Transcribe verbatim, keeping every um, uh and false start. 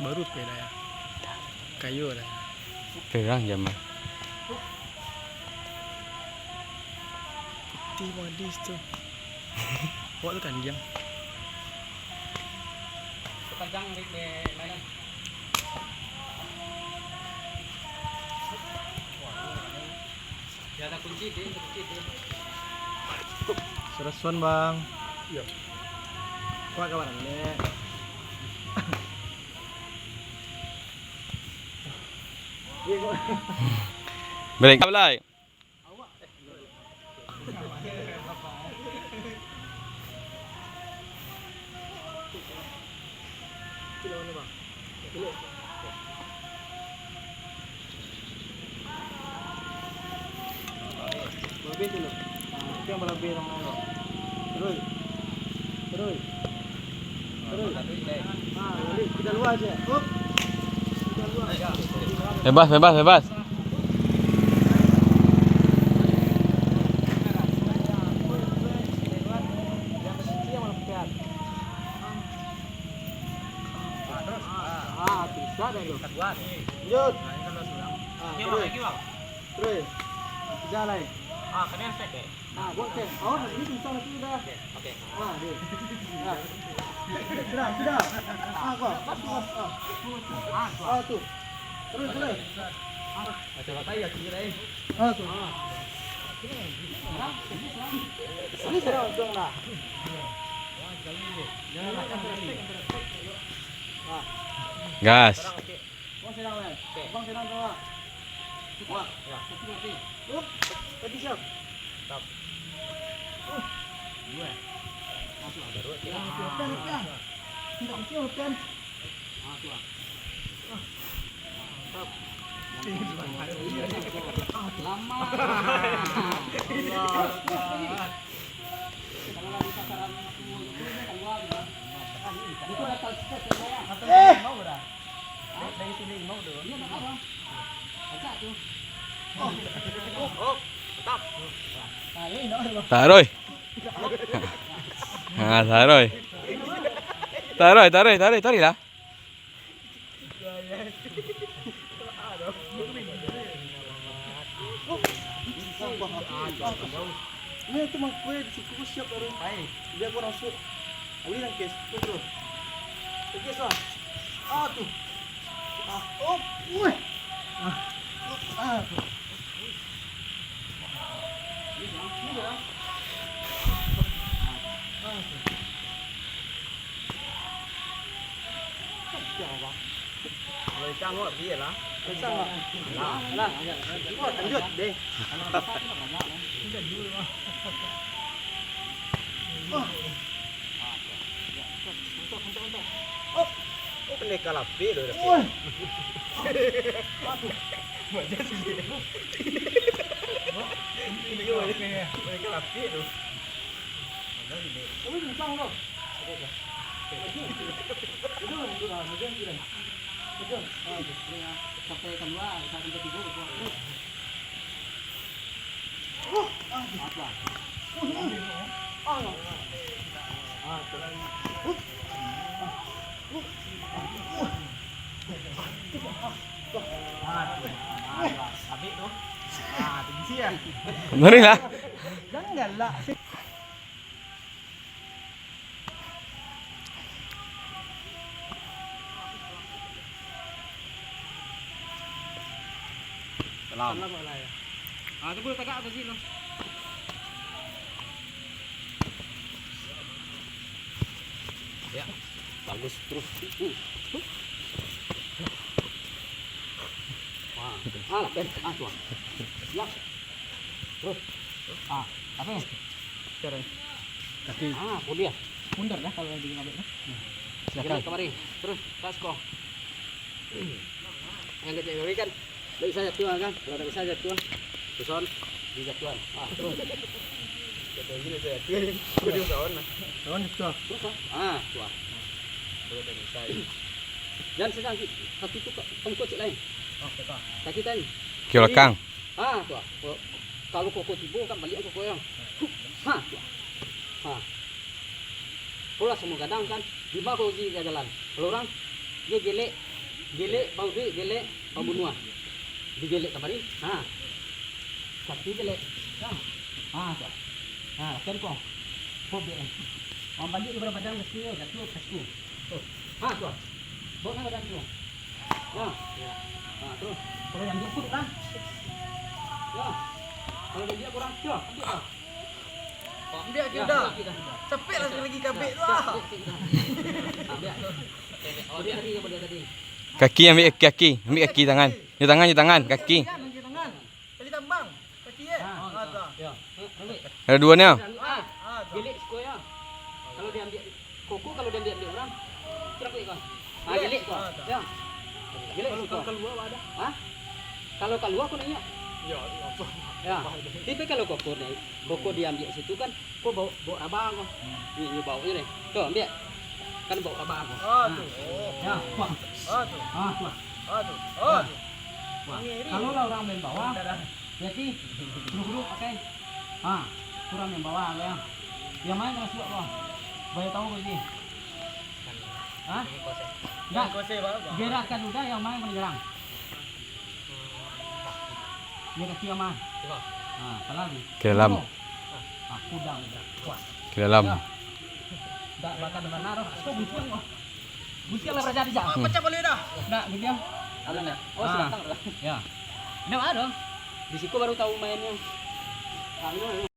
Baru peh lah ya. Kayo lah. Perang zaman. Putih modis tu. Awak tu kan diam. Kencang, Rik, deh, mainan. Ya, ada kunci, deh, ada kunci, deh. Sudah suan, Bang. Iya. Kuat kawan, Lek. Break. Belai. Terus. Terus. Terus. Ah, balik. Kita luar aja. Hop. Kita luar. Bebas, bebas, bebas. Ah, terus. Ah, bisa dah tu. Lanjut. Ah, terus. Terus. Bisa lah. Ah, kena set deh. Ah, buat set. Awak nak ini susah tu dah. Oke, oke. Ah, dia. Ah. Sudah, sudah. Ah, kau. Pas, pas, ah. Ah, tu. Terus, terus. Macam apa ya, kira, eh? Ah, tu. Ini sudah untung dah. Gas. Abang sedang, Lai. Oke. Abang sedang tu, Wak. Wak. Ya. Kopi, kopi. Up. Tadi siap. Stop. Uh. Dua. Masuk. Baru. Pian, pian, pian. Tidak mesti, pian. Masuk, Wak. Stop. Lama. Allah Akbar. Eh. Taruih. Ha, taruih. Taruih, taruih, taruih, taruih lah. Ini tu mangkuk, di situ siap baru. Dia pun masuk. Boleh nangkis. Tu terus. Nangkis lah. Ah, tu. Ah, oh. Weh. Ah. Ah, tu. Ini dah. Ah, tu. Kalau ikan awak biar lah. Ikan awak. Lah. Lah. Wah, lanjut deh. Oh. Oh, kena kalapik tu. Wah. Aduh. Macam sikit. Kena kalapik tu. Tapi pisang tu. Itu, itu lah, macam tu lah. Macam, ah, sampai keluar, sampai tidur, keluar terus. Uh, ah, apa? Uh, uh, ah, ah, tu. Uh, ah, uh, ah, tu. Ah, tu. Ah, habis tu. Ah, tu bisi lah. Ngeri lah. Janganlah. Salam. Salam, Malai. Ah, tu boleh tagak atas situ. Ya, bagus terus. Ah, ah, lah, ah, tu. Ya. Terus. Ah, apa ni? Sekarang. Kaki. Ah, pun dia. Bundar dah kalau di ngabek dah. Silakan. Gerak kamari. Terus, tas ko. Yang kecil kami kan, tak bisa jatuh kan? Kalau tak bisa jatuh, tuson, dia jatuhan. Ah, terus. Jatuh gini saya jatuh. Dia kawan lah. Kawan itu. Terus, ah. Ah, tu ah. Kalau tak bisa. Jangan sedang satu tu, kamu kocik lain. Oh, betul. Kaki tadi. Kaki belakang. Ha, tu ah. Kalau, kalau koko tibo kan baliak koko yang. Ha, tu ah. Ha. Kalau lah samo gadang kan, di ma koko gigi ka jalan. Kalau urang, dia gelek, Gelek, bau duit, gelek, bau bunuah. Digelek kamari. Ha. Kaki gelek. Ha. Ha, tu. Ha, latihan ko. Ko bek. Urang baliak di badan kaki, jatuah kaki. Tu. Ha, tu. Bawa na badan tu. Ya. Ha, terus. Kalau diambiak tu, kan? Ya. Kalau diambiak kurang, ya, ambiak lah. Ambiak Ya, dah. Ambiak dah. Capek lah lagi kabek tu lah. Ambiak. Ambiak tadi, ambiak tadi. Kaki, ambiak kaki, ambiak kaki, tangan. Yo tangan, yo tangan, kaki. Kaki tangan. Kaki tambang. Kaki, eh. Ha, ha, tu. Ya. Ada dua ni. Ah, ah, tu. Gelek siko ya. Kalau diambiak koko, kalau diambiak-ambiak urang, gerak ko. Ah, gelek ko. Ah, tu. Ya. Gelek siko. Kalau kalua ada? Ha? Kalau kalua ko naiak. Ya, ya, apa? Ya. Tapi kalau koko naiak, koko diambiak situ kan, ko baok, baok raba ko. Ni, ni baoknyo deh. Tu, ambiak. Kan baok raba ko. Ah, tu. Oh. Ya, kuat. Ah, tu. Ah, tu. Ah, tu. Ah, tu. Wah, kalau lah urang main bawah, berarti guru-guru pakai. Ha, urang main bawah, ya. Yang mana kena suap, bawah? Banyak tahu kau ni. Ha? Enggak. Gerakkan udah, yang mana kena gerang? Dia kaki yang mana? Ha, salah ni. Ke dalam. Ha, kudang udah. Kuat. Ke dalam. Ya. Dak bakal benar, oh. Kok guntiang, oh. Guntiang lah, raja, raja. Ah, pacah balik dah. Dak, guntiang. Alah, dah. Oh, ah, sebatang dah. Ya. Dah ada. Di siko baru tahu mainnya. Ah, ini.